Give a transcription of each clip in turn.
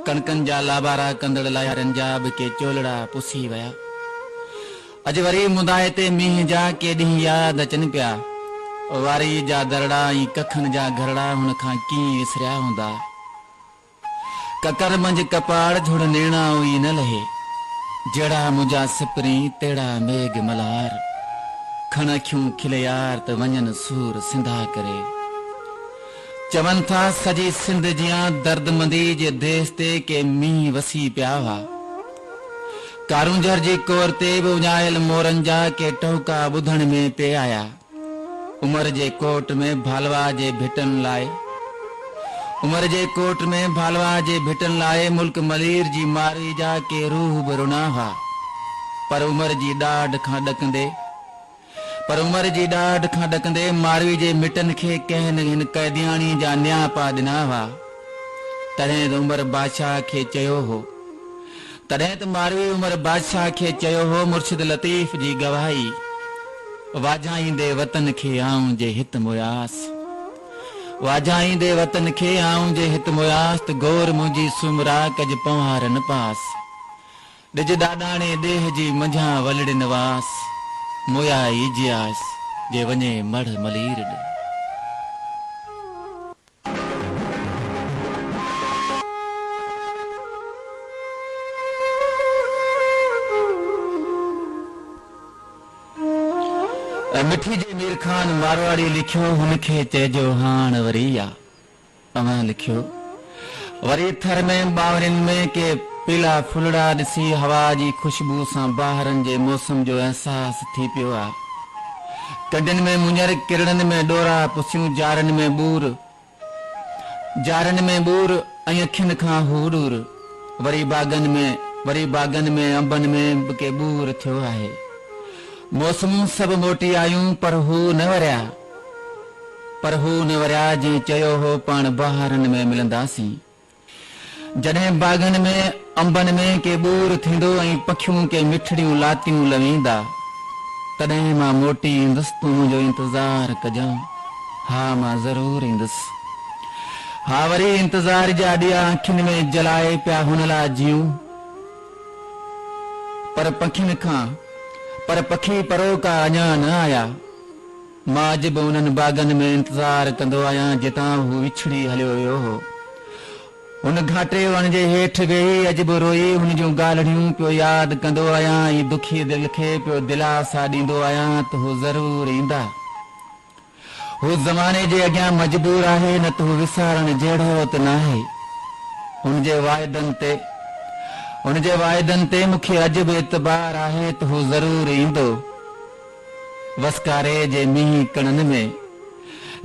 ڪڻڪن جا لابارا ڪندڙ لاهيارن جا به ڪي چولڙا پسي ويا. اڄ وري مندائتي مينهن جا ڪي ڏينهن ياد اچن پيا. واريء جا درڙا ۽ ڪکن جا گهرڙا هن کان ڪيئن وسريا هوندا. ڪڪر منجهه ڪپاڙ جھڙ نيڻا ئي نه لهي. جهڙا منهنجا سپرين تهڙا ميگهه ملهار. کڻ اکيون کلي يار ته وڃن سور سنڌا ڪري. چون ٿا سڄي سنڌ جيان دردمندي جي ديس تي ڪي مينهن وسي پيا هئا. ڪارونجهر جي ڪور تي به اڃايل مورن جا ڪي ٽهوڪا ٻڌڻ ۾ پئي آيا. عمر جي ڪوٽ ۾ ڀالوا جي ڀٽن لاء عمر جي ڪوٽ ۾ ڀالوا جي ڀٽن لاء ملڪ ملير جي ماروي جا ڪي روح به رنا هئا. پر عمر جي ڏاڍ کان ڏڪندي پر عمر جي ڏاڍ کان ڏڪندي ماروي جي مٽن کي ڪنهن هن قيدياڻي جا نياپا ڏنا هئا. تڏهن ته عمر بادشاهه کي چيو هو. تڏهن ته ماروي عمر بادشاهه کي چيو هو مرشد لطيف جي گواهي واجهائيندي وطن کي آئون جي هت موياس واجهائيندي وطن کي آئون جي هت موياس ته گور منهنجي سومرا ڪج پنهوار نه پاس ڏج ڏاڏاڻي ڏيهه جي منجهان ولڙين واس مويا ئي جياس جي وڃي مڙهه ملير ڏي. مٺي جي مير خان مارواڙي لکيو هن کي چئجو هاڻ وري آ. اوهان لکيو وري ٿر ۾ ٻانورين ۾ ڪي پيلا ڦلڙا ڏسي هوا جي خوشبو سان بهارن جي موسم جو احساس ٿي پيو آ. ڪنڊين ۾ مڃر، ڪرڙن ۾ ڏورا، پسيون جارن ۾ ٻور، جارن ۾ ٻور ۽ اکين کان هو ڏور. وري باغن ۾، وري باغن ۾ انبن ۾ به ڪي ٻور ٿيو آهي. موسمون سڀ موٽي آيون پر هو نه وريا. پر هو نه وريا جنهن چيو هو پاڻ بهارن ۾ ملنداسين. جڏهن باغن ۾ انبن ۾ ڪي ٻور ٿيندو ۽ پکيون ڪي مٺڙيون لاتيون لويندا، تڏهن مان موٽي ايندس، تون منهنجو انتظار ڪجان. ها، مان ضرور ايندس. ها، وري انتظار جا ڏيئا اکين ۾ جلائي پيا هن لاء جيئون. پر پکين کان، پر پکي پروڪا اڃا نه آيا. مان اڄ به انهن باغن ۾ انتظار ڪندو آهيان جتان هو وڇڙي هليو ويو هو. هن گهاٽي وڻ جي هيٺ ويهي اڄ به روئي هن جون ڳالهڙيون پيو ياد ڪندو آهيان ۽ دکي دل کي پيو دلاسا ڏيندو آهيان ته هو ضرور ايندا. هو زماني جي اڳيان مجبور آهي نه ته هو وسارڻ جهڙو ته ناهي. هن جي واعدن تي هن جي واعدن تي مون کي اڄ به اعتبار آهي ته هو ضرور ايندو. وسڪاري جي مينهن ڪڻن ۾،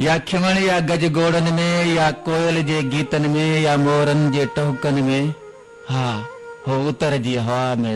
يا کنوڻ يا گجگوڙن ۾، يا ڪوئل جي گيتن ۾، يا مورن جي ٽهوڪن ۾، ها، هو اتر جي هوا ۾.